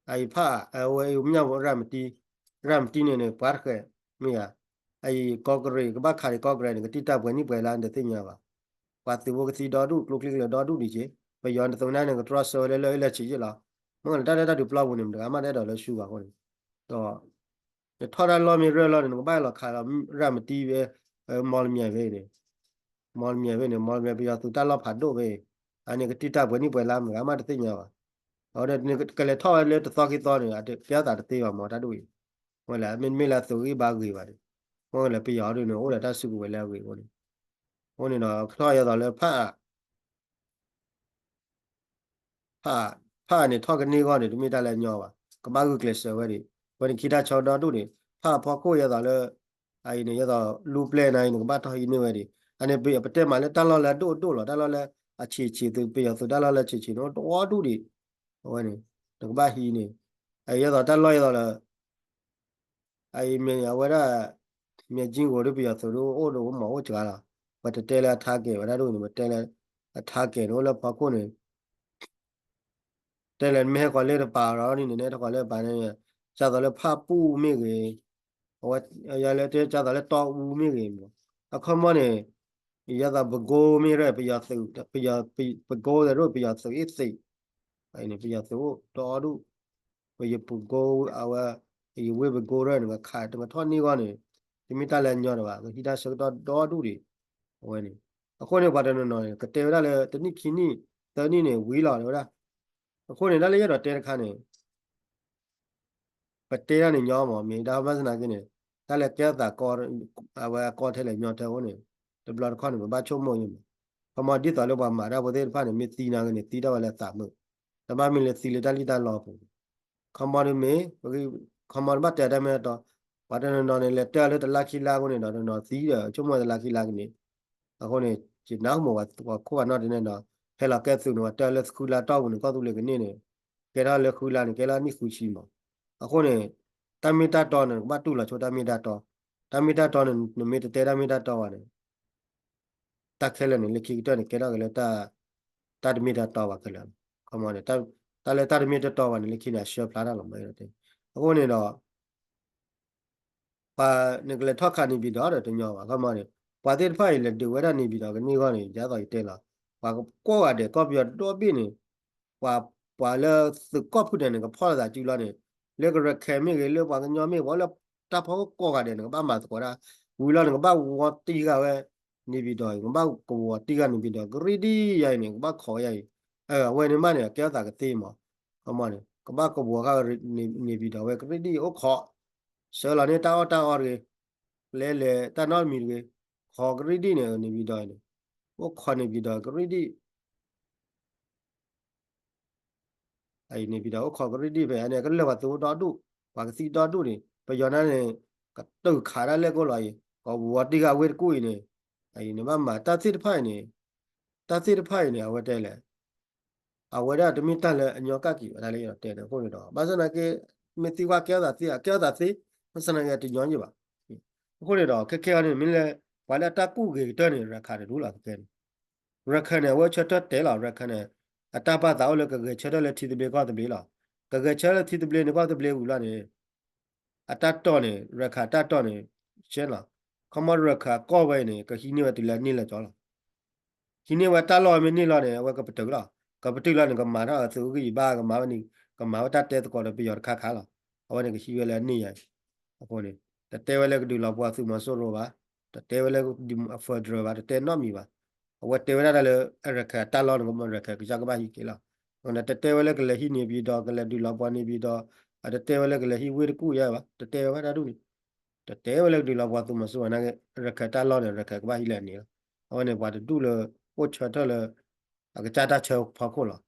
အအံၤဖးအါ အဝဲမ့ၢ်ရၤမတံ, ရၤမတံန့ၣ်န့ၣ် ပှၤတဃဲး မ့ၢ်ယါ, အအံၤကီၢ်ကရ့ၣ် ကဘၣ်ခးဒံးကီၢ်ကရ့ၣ်န့ၣ် ကတံၢ်တၢ်ပှဲၤနံၣ်ပှဲၤလါ နတသ့ၣ်ညါဘၣ်. ပှၤသုးဖိကသံဒီဒူၣ် ကျိချံကလၢာ်ဒီဒူၣ်ဒံးက့, ပယီၤနသုးနါန့ၣ် ကတြီဆၢဝဲလၢလၢအလၢဆံးယ့ၣ်လီၤ. မ့ၢ်လၢတၢ်လၢတၢ်ဒုးပျီပူၤန့ၣ် မတဂၤမးတအဲၣ်ဒိးလၢဆူဘၣ်အဃိန့ၣ်, ဒီး နထီၣ်တၢ်လီၢ်မ့ၢ်ရၢၢ်လီၤန့ၣ် နကဘၣ်လီၤခးလီၤ ရၤမတံဝဲ မီလမၠဲၣ်ဝဲန့ၣ်, မီလမၠဲၣ်ဝဲန့ၣ် မီလမၠဲၣ် ပယီၤသုးတၢ်လီၢ်ဖးဒိၣ်ဝဲ, အန့ၣ်ကတံၢ်တၢ်ပှဲၤနံၣ်ပှဲၤလါ မတဂၤမးတသ့ၣ်ညါဘၣ်. အဝဲဒၣ်နကလဲၤထီၣ်ဝဲလၢတသီခံသီန့ၣ် အကဲထီၣ်သးတသ့ဘၣ်မး တၢ်ဒ်အံၤ, မ့ၢ်လၢ မ့တမ့ၢ်လၢအသုးဂံၢ်ဘါဂ့ၤဘၣ်န့ၣ်, မ့ၢ်လၢပယီၤဒ်န့ၣ် အိၣ်ဒီးတၢ်စုကဝဲၤလၢအဂ့ၤအဃိန့ၣ်, အဃိန့ၣ်ဒီး ကထီၣ်ယဲသိးလၢဖးအါ ဖးအါ, ဖးအါန့ၣ် ထီၣ်ကန့ၢ်ဂီၢ်န့ၣ် တမ့ၢ်တၢ်လၢအညီဘၣ်, ကဘၣ်ဂုာ်ကျဲးစၢးဝဲဒၣ်, ဝဲန့ၣ်ခံတၢ်ဆီဒီဒူၣ်န့ၣ် ဖးအါဖီခိၣ်ယဲသိးလၢ အအံၤန့ၣ် ယဲသိးလူပျဲၢ်န့ၣ် နကဘၣ်ထီၣ်ဟံးန့ၢ်ဝဲဒၣ်, အန့ၣ် ပတဲမးလၢတၢ်လီၢ်လၢအဒိၣ်အဒိၣ်လီၤ, တၢ်လီၢ်လၢအဆံးဆံးသုး ပယီၤသုးတၢ်လီၢ်လၢအဆံးဆံးန့ၣ် အိၣ်ဒီဒူၣ်ဒံး, အဝဲန့ၣ် နကဘၣ်ဟံးန့ၢ်, အယဲသိးတၢ်လီၢ်ယဲသိးလၢ အအံၤမ့ၢ်အဝဲဒၣ် မ့ၢ်ကၠံၣ်ဂိၤဒ်ပယီၤသုးဒ်အိၣ်ဒီးမၤအိၣ်စှၤလီၤ, ပတတဲလၢအထါကဲၤဝဲဒၣ်ဒ်န့ၣ် ပတဲလၢ အထါကဲၤန့ၣ် အိၣ်လၢဖီခိၣ်န့ၣ် တဲလၢနမ့ၢ်ဟဲဃီၤလၢတပၤဒီးန့ၣ် နဟဲဃီၤလၢတပၤန့ၣ် ဒ်သိးလၢဖးပူၣ်မ့ၢ်ဂ့ၤ, အဝဲ ယလၢတဲဒ်သိးလၢတီအူမ့ၢ်ဂ့ၤ, အခီမီန့ၣ် ယဲသိးပကိမ့ၢ်ရၢၢ် ပယီၤသုး ပယီၤ ပကိဒီးပယီၤသုးအ့ၣ်သ့း အံၤန့ၣ် ပယီၤသုးအိၣ်ဒီဒူၣ်, ပယီၤပကိ အဝဲ ယဝ့ၢ်ပကိရၢၢ်န့ၣ် ကခးတကထီၣ်န့ၢ်ဂီၢ်န့ၣ် တမ့ၢ်တၢ်လၢအညီတဘၣ် ကဟံးတၢ်ဆၢကတီၢ်ဒီဒူၣ်ဒံး, အဝဲန့ၣ် အဃိန့ၣ် ပှၤတနီၤနီၤန့ၣ် ကတဲဝဲဒၣ်လၢတနံၣ်ခံနံၣ် သၢနံၣ်န့ၣ် ဝံၤလီၤတဲဝဲဒၣ်, အဃိန့ၣ် တၢ်လၢယအဲၣ်ဒိးတဲတခါန့ၣ် ပတဲတၢ်န့ၣ်ညီမး မ့ၢ်ဒၣ်ဘၣ်ဆၣ်သနာ်က့န့ၣ် တၢ်လၢကဲထီၣ်သးကီ အဝဲအကီထဲလဲၣ်ညီထဲအိၣ်န့ၣ် တဘျီတခီၣ်န့ၣ် ပဘၣ်ဆိကမိၣ်ယဲမး, ခီမီဒ်သိးလၢပှၤမၤတၢ်ဖိသ့ၣ်တဖၣ်န့ၣ် မ့ၢ်သံနာ်က့န့ၣ် သံထီၣ်ဝဲလၢသးမုာ်, တဘၣ်မ့ၢ်လၢသံလၢတၢ်လံၣ်တၢ်လီပူၤ, ခီမီဒ်မ့ၢ် ခီမီတဘၣ်တဲတၢ်မ့ၢ်တတီ, ပှၤတနီၤနီၤန့ၣ် လဲၤတဲအီၤလၢတလါခံလါအဃိန့ၣ်ဒီး တနီၤသံဒီး ဆိကမိၣ်တလါခံလါကန့ၣ်, အဃိန့ၣ် ယနၢ်ဟူမးပှၤခိၣ်ပှၤနီၢ်တန့ၣ်ဒီး ဟဲလီၤကဲသုးန့ၣ် ပှၤတဲအီၤလၢဃုလါတီၢ်ပူၤန့ၣ် ကီၢ်သူလ့ၤကန့ၢ်န့ၣ် ကဲထီၣ်လၢဃုလါန့ၣ် ကဲလၢနံၣ်ဃုဆံမး, အဃိန့ၣ် တၢ်မ့ၢ်တၢ်တီန့ၣ် နကဘၣ်တူၢ်လိာ်ဆိတၢ်မ့ၢ်တၢ်တီ, တၢ်မ့ၢ်တၢ်တီန့ၣ် နမ့ၢ်တတဲတၢ်မ့ၢ်တၢ်တီဘၣ်န့ၣ် တၢ်ခဲလၢာ်န့ၣ် လၢခံကတၢၢ်န့ၣ် ကဲထီၣ်က့ၤလၢ တၢ်တမ့ၢ်တၢ်တီဘၣ်ခဲလၢာ်, ခီမီန့ၣ် တၢ်လၢတၢ်တမ့ၢ်တၢ်တီဘၣ်န့ၣ် လၢခံန့ၣ် အဆှၢဖျါတၢ်လီၤမး, အဃိန့ၣ်ဒီး ပှၤနကလဲၤထီၣ်ခးန့ၣ်ဘံၣ်ဒီးဒီးတညီဘၣ်, ခီမီန့ၣ် ပှၤသ့ၣ်တဖၣ်အံၤလဲၤဒုးဝဲဒၣ်န့ၣ်ဘံၣ်ဒီးကန့ၢ်ဂီၢ်န့ၣ် ဒ်သိးယတဲလီၤ, ပှၤကကွၢ်ဂၤဒဲး ကီၢ်ပယီၤဒီဘ့ၣ်န့ၣ် ပှၤ ပှၤလၢသုးကီၢ်ဖုဒဲးန့ၣ် ကဖီၣ်လိာ်သးစုလီၤန့ၣ်, လၢကရခဲမ့ၢ်ဂ့ၤ လၢပှၤကညီမ့ၢ်ဂ့ၤ ပှၤလၢ တၢ်ဖီခိၣ်ကိးဂၤဒဲးန့ၣ် ကဘၣ်မၤသကိးဒၣ်, ဝံၤလီၤန့ၣ် ကဘၣ်ဝီတံၢ်ဂၤဝဲ နေပြည်တော် အံၤ ကဘၣ်ကဝီၤတံၢ်ဂၤ နေပြည်တော် ကရံၣ်ဒံၣ်ယါအံၤန့ၣ် ကဘၣ်ခိးယါအံၤ, အဝဲန့ၣ်မးန့ၣ် အကဲထီၣ်သးကသ့မး, ခီမီန့ၣ် ကဘၣ်ကဝီၤဃာ် နေပြည်တော် ဝဲကရံၣ်ဒံၣ်အိၣ်ခိး, ဆှၢလီၤန့ၢ်တၢ်အီၣ်တၢ်အီတဂ့ၤ, လဲၤလဲၤတၢ်နီတမံၤတဂ့ၤ, ခိးကရံၣ်ဒံၣ်န့ၣ် နေပြည်တော် အံၤန့ၣ်, အိၣ်ခိး နေပြည်တော် ကရံၣ်ဒံၣ် အံၤ နေပြည်တော် အိၣ်ခိးကရံၣ်ဒံၣ်ဖဲန့ၣ် ကလၢာ်ပှၤသုးဖိဒီဒူၣ်, ပှၤကသံဒီဒူၣ်န့ၣ် ပယီၤန့ၣ်န့ၣ် ကတုၤခးဒၣ်လဲာ်ကိၣ်လီၤအံၤ, ကဝီၤတံၢ်ဂၤဝ့ၢ်တကူၣ်အံၤန့ၣ်, အံၤန့ၣ် ဘၣ်မၤတၢ်သ့ၣ်တဖၣ်အံၤန့ၣ်, တၢ်သ့ၣ်တဖၣ်အံၤန့ၣ် အဝဲတဲလဲၣ်, အဝဲဒၣ်တမ့ၢ်တၢ်လၢအညီကၣ်က့ၤဝဲဒၣ်လၢယတဲန့ၣ်အဃိန့ၣ်ဒီး ဘၣ်ဆၣ်သနာ်က့ မ့ၢ်သံကွၢ်ကဲထီၣ်သးသ့ အကဲထီၣ်သးသ့, ဘၣ်ဆၣ်သနာ်က့တညီယံၣ်ဘၣ်. အဃိန့ၣ်ဒီး ခဲခဲအံၤန့ၣ် မ့ၢ်လၢ ပှၤလၢအတၢ်ကူၣ်ဂ့ၤကတၢၢ်န့ၣ် ရခၢၣ်တဒူၣ်လီၤ ခဲခဲန့ၣ် ရခၢၣ်န့ၣ် အဝဲဆၢထၢၣ်တဲလီၤ ရခၢၣ်န့ၣ် အတၢ်ဘၣ်သးအိၣ်လၢကဂဲၤဆၢထၢၣ်လၢထံသဘျ့ကီၢ်သဘျ့လီၤ. ကဂဲၤဆၢထၢၣ်လၢထံသဘျ့န့ၣ်ကီၢ်သဘျ့ဝံၤလီၤန့ၣ် အတၢ်တီၢ်န့ၣ် ရခၢၣ်အတၢ်တီၢ်န့ၣ် ရှဲလီၤ. ခီမီရခၢၣ်အကီၢ်ဝဲအံၤန့ၣ် ကဟံးန့ၢ်ဝဲတုၤလၢအန့ၢ်လၢာ်ကၠီလီၤ. ဟံးန့ၢ်ဝဲတၢ်လီၢ်ဝဲမ့ၢ်န့ၢ်လီၤန့ၣ် အဝဲကပတုာ်လီၤ. ကပတုာ်လီၤန့ၣ် ကမၤထီၣ်အသုးဂံၢ်ယဘါ ကမၤဝဲန့ၣ် ကမၤဝဲတၢ်တဲသကိးဒီးပယီၤတခါခါလီၤ. အဝဲန့ၣ်ကဟံးဝဲလၢအန့ၢ်ယါအံၤ, အဃိန့ၣ် တတဲဝဲလၢကဒုးလီၤပှီၢ်သုးမီၤစိရိၤဘၣ်, တတဲဝဲလၢ federal ဘၣ်, တတဲနီတမံၤဘၣ်. အဝဲတဲဝဲဒၣ်တၢ်လၢ ရခၢၣ်အတၢ်လီၢ်န့ၣ် ကမီရခၢၣ်ကစၢ်ကဘၣ်ဟံးက့ၤလီၤ. အဃိန့ၣ် တတဲဝဲလၢကလဲၤဟံးန့ၢ်ပယီၤဒီး ကလဲၤဒုးလီၤပှီၢ်န့ၢ်ပယီၤဒီး, အတတဲဝဲလၢကလဲၤဟံးဝ့ၢ်တကူၣ်ယါဘၣ်, တတဲဝဲဘၣ်တၢ်ဒူၣ်န့ၣ် တတဲဝဲလၢကဒုးလီၤပှီၢ်သုးမီၤစိရိၤနာ်က့ ရခၢၣ်တၢ်လီၢ်န့ၣ် ရခၢၣ်ကဘၣ်ဟံးလၢအန့ၣ်လီၤ. အဝဲန့ၣ် ပှၤတဒူၣ်လၢ အိၣ်ဆၢထၢၣ်လၢ အကစၢ်တၢ်ဆၢဖီခိၣ်လီၤ.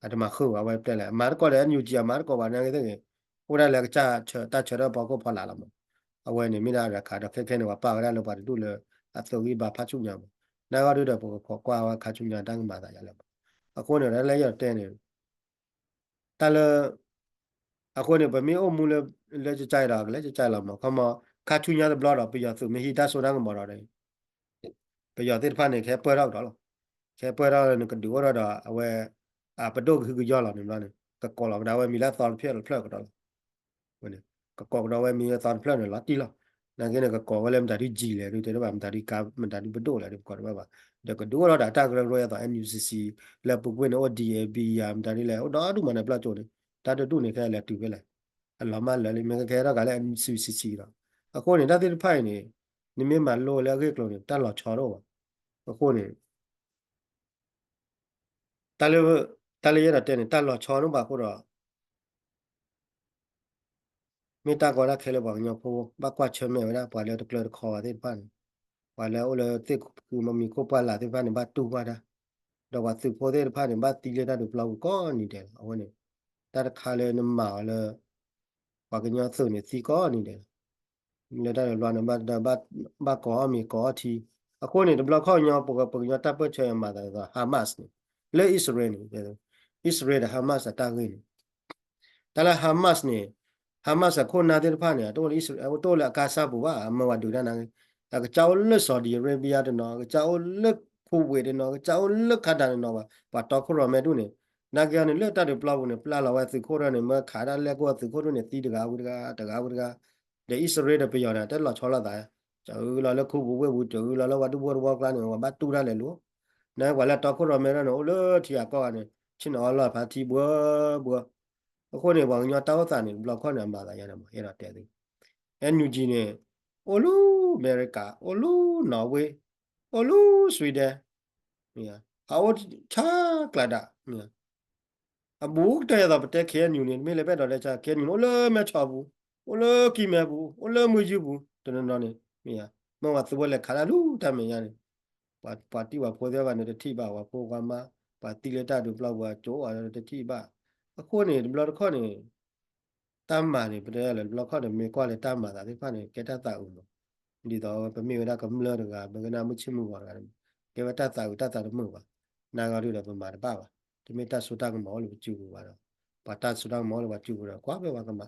အတမၤဃုာ်ဘၣ် အဝဲတဲလဲၣ် အမၤသကိးဒီး NUG အမၤသကိးဘၣ်နာ်က့သ့ၣ်ဂ့ၤ, အိၣ်ဒၣ်လၢအကစၢ်ဆၢ တၢ်ဆၢထၢၣ်ဖီခိၣ်ဖီလာ်လီၤမး. အဝဲန့ၣ်မ့ၢ်ဒၣ်ရခၢၣ်ဒီးခဲခဲန့ၣ် ပှၤပာ်ဝဲဒၣ်လၢပှၤတဒူၣ်လၢ အသုးဂံၢ်ဘါဖးဆူညါမး. နာ်ဂ့ၤဒုဒီး ပကခိးကွၢ်ဝဲခါဆူညါတၢ်ကမၤသးယါလၢမး. အဃိန့ၣ် တၢ်လၢယတဲန့ၣ် တၢ်လၢ အဃိန့ၣ် ပမ့ၢ်အိၣ်မူလၢ လၢကကၢအံၤဒီး ကလဲၤကကၢလီၤမး ခီမီ ခါဆူညါတဘျီဒီး ပယီၤသုးမ့ၢ်ဟံးတၢ်စိတၢ်ကမီၤဒီး ပယီၤသ့ၣ်တဖၣ်န့ၣ် ကဟဲပၢၢ်ထီၣ်ကဒီးလီၤ. ကဟဲပၢၢ်ထီၣ်လၢနကဒုးအိၣ်ထီၣ်ဒီး အဝဲ အပဒိၣ်ကဟုကယီၢ်လီၤန့ၣ်ဘျီန့ၣ် ကကိးလီၤကဒါဝဲမံၤလၢအသီတဖျၢၣ်တဖျၢၣ်ကဒီးလီၤ. ကကိးကဒီးဝဲမံၤလၢအသီတဖျၢၣ်န့ၣ် လီၤတံၢ်လီၤ. နာ်က့န့ၣ် ကကိးဝဲလၢမတၤဒု G လဲၣ်ဒုတဲတဘၣ် မတၤဒု ကါ မတၤဒု ပဒိၣ်လဲၣ်ဒု ပကိးတဘၣ်ဘၣ်. ဒီးကဒုးအိၣ်ထီၣ်ဒီးတၢ်ကရၢကရိအသိး NUCC လၢပူၤကွံာ်န့ၣ် အိၣ် DAB ယၤ မတၤဒုလဲၣ် အိၣ်ဒီဒူၣ်မးန့ၣ် ဘျီကၠိန့ၣ် တၢ်တဒူၣ်န့ၣ် ခဲလၢာ်တုၤဖဲလဲၣ်. အလီၤမၢ်လၢာ်လံ မ့ၢ်ကဲထီၣ်ကးလၢ NUCC ဒီး အဃိန့ၣ် တၢ်သ့ၣ်တဖၣ်အံၤန့ၣ် နမ့ၢ်မၤလိလၢအဂ့ၢ်အကျိၤန့ၣ် တၢ်လီၤဆီတအိၣ်ဘၣ်. အဃိန့ၣ် တၢ်လၢ တၢ်လၢယအဲၣ်ဒိးတဲန့ၣ် တၢ်လီၤဆီတအိၣ်ဘၣ်အဃိဒီး မ့ၢ်တၢ်ကီတၢ်ခဲလၢပှၤကညီဖိ ဘၣ်ကွၢ်ဆၢၣ်မဲာ်ဝဲဒၣ် ပှၤလၢတကျၢၤတခီဘၣ်သ့ၣ်တဖၣ်န့ၣ်, ပှၤလၢအိၣ်လၢသ့ၣ်မံခိၣ်ပှၢ်လၢ်သ့ၣ်တဖၣ်န့ၣ် ဘၣ်တူၢ်ဘၣ်တၢ်, ဒီးပှၤသုးဖိသ့ၣ်တဖၣ်န့ၣ် ဘၣ်သံလၢတၢ်ဒုးပျီပူၤကိးနံၤဒဲးလီၤ. အဝဲန့ၣ် တၢ်တခါလၢနမၤအီၤလၢ ပှၤကညီသုးန့ၣ်သံကိးနံၤဒဲးလီၤ. လၢတၢ်ဒုးပျီန့ၣ် ဘၣ် ဘၣ်ကိးအီၣ်မ့ၤကိးအီထံ, အဃိန့ၣ် တဘျီခီၣ်ညီ ပက ပှၤကညီတၢ်ပၢၢ်ဆၢအမၤသးဒ်သိး Hamas န့ၣ် လၢအံၣ်စရ့လးန့ၣ်, အံၣ်စရ့လးဒီး Hamas အတၢ်ဂ့ၢ်န့ၣ် တၢ်လၢ Hamas န့ၣ် Hamas အခိၣ်နၢ်သ့ၣ်တဖၣ်န့ၣ် တအိၣ်လၢအံၣ်စရ့လး တအိၣ်လၢအကါစၢ်ပူၤဘၣ် အမၢဝဲဒုးတၢ်နာ်က့, အကစၢ်အိၣ်လၢ Saudi Arabia တနီၤ, အကစၢ်အိၣ်လၢ Kuwait တနီၤ, အကစၢ်အိၣ်လၢ Qatar တနီၤဘၣ်, ပှၤတီခိၣ်ရိၣ်မဲဒူၣ်န့ၣ်, နာ်က့အီၤန့ၣ် လၢတၢ်ဒုးပျီပူၤန့ၣ် ပျၢ်လီၤဝဲသုးခိၣ်ထီၣ်န့ၣ် မၢခးဒၣ်လဲာ်ကွၢ်သုးခိၣ်ထီၣ်န့ၣ် သံတဂၤဝံၤတဂၤ တဂၤဝံၤတဂၤ, ဒီးအံၣ်စရ့လးဒီးပယီၤန့ၣ် တၢ်လီၤဆီလိာ်သး, ကဂုၤလီၤလၢခူပူၤဝ့ၢ်ပူၤ ကဂုၤလီၤလၢပှၤဒူဖိတဝီကျါန့ၣ် ပှၤဘၣ်တူၢ်တၢ်လဲၤလိၤ, နာ်က့ပှၤလၢတီခိၣ်ရိၣ်မဲထီၣ်န့ၣ် အိၣ်လၢထံဂၤကီၢ်ဂၤန့ၣ် ဆ့ၣ်နီၤအီၣ်လီၢ်ဖးထံဘှၢဘှၢ, အဃိန့ၣ် ပှၤကညီတၢ်အိၣ်သးန့ၣ် တဘျီခီၣ်န့ၣ် အမၤသးယါန့ၣ်မး အဲၣ်ဒိးတဲသု, NUG န့ၣ် အိၣ်လၢအမဲရကၤ အိၣ်လၢ Norway အိၣ်လၢ Sweden အအိၣ်ဆါကျးဒၣ်, အဘူးကတၢၢ်အသိးပတဲ KNU န့ၣ် မ့ၢ်လၢပအဲၣ်ဒိးတဲဆါ KNU န့ၣ် အိၣ်လၢမဲၢ်ဆီးပူၤ, အိၣ်လၢကံၢ်မဲပူၤ, အိၣ်လၢမုၢ်ယုၢ်ပူၤ, တနီၤနီၤန့ၣ် မ့ၢ်ဧါ, မ့ၢ်ပှၤသုးဖိလဲၤခးတၢ်လူၤတၢ်မဲာ်ညါန့ၣ်, ပှၤ ပှၤတံၢ်ပှၤဖိသ့ၣ်တဖၣ်န့ၣ် တထံၣ်ဘၣ်, ပှၤဖိပှၤမါ ပှၤသံလၢတၢ်ဒုးပျီပူၤအကၠိအီၤဒီး တထံၣ်ဘၣ်. အဃိန့ၣ် တဘျီတခီၣ်န့ၣ် တၢ်မၤန့ၣ် ပတဲလၢတဘျီခီၣ်န့ၣ် မ့ၢ်ကွၢ်လၢတၢ်မၤသးသ့ၣ်တဖၣ်န့ၣ် ကဲတၢ်သးအုးမး, ဒ်သိးပမ့ၢ်ဝဲဒၣ်ကမျၢၢ်တဂၤ ပကနၣ်မုၢ်ဆ့ၣ်မုၢ်ဂီၤတဂၤန့ၣ် ကဲဝဲတၢ်သးအုးတၢ်သးတမုာ်ဘၣ်, နာ်ဂ့ၤဒုဒီးပမၤတဘၣ်ဘၣ်, တမ့ၢ်တၢ်စိတၢ်ကမီၤအိၣ်လၢပစုပူၤဘၣ်ဒီး ပှၤတၢ်စိတၢ်ကမီၤအိၣ်လၢပှၤစုပူၤဒီး ကွၢ်ဖဲပှၤကမၤ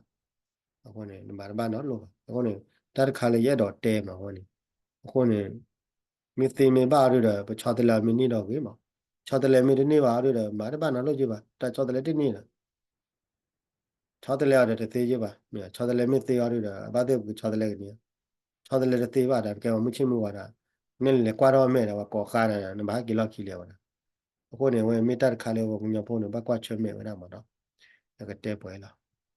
အဃိန့ၣ် နမၤတဘၣ်နီတလိၣ်ဘၣ်. အဃိန့ၣ် တၢ်တခါလၢယအဲၣ်ဒိးတဲမးအဃိန့ၣ်, အဃိန့ၣ် မ့ၢ်သ့မ့ၢ်ဘၣ်အီၤဒုဒီး ပဆီတလဲမ့ၢ်န့ၢ်ဒီးဂ့ၤမး, ဆီတလဲမ့ၢ်တန့ၢ်ဘၣ်အီၤဒုဒီး မၤတဘၣ်နီတလိၣ်က့ဘၣ်, တၢ်ဆီတလဲတန့ၢ်ဒီး ဆီတလဲအီၤဒီးတသ့က့ဘၣ်, မ့ၢ်ဆီတလဲမ့ၢ်သ့အီၤဒုဒီး အဘၣ်သ့ၣ်ပကဆီတလဲကန့ၢ်, ဆီတလဲတသ့ဘၣ်ဒီး ကဲပှၤမုၢ်ဆ့ၣ်မုၢ်ဂီၤဒီး နဲလဲၤကွၢ်ထီၣ်မဲာ်ဒီး ပှၤကိးဃါဒီး နဘၣ်ဟဲက့ၤလီၢ်ခံလဲၣ်ဝဲဒၣ်. အဃိန့ၣ် အဝဲမ့ၢ်တၢ်တခါလၢပှၤကညီဖိန့ၣ် ဘၣ်ကွၢ်ဆၢၣ်မဲာ်ဝဲဒၣ်မးဒီး အကတဲပှဲၤလီၤ.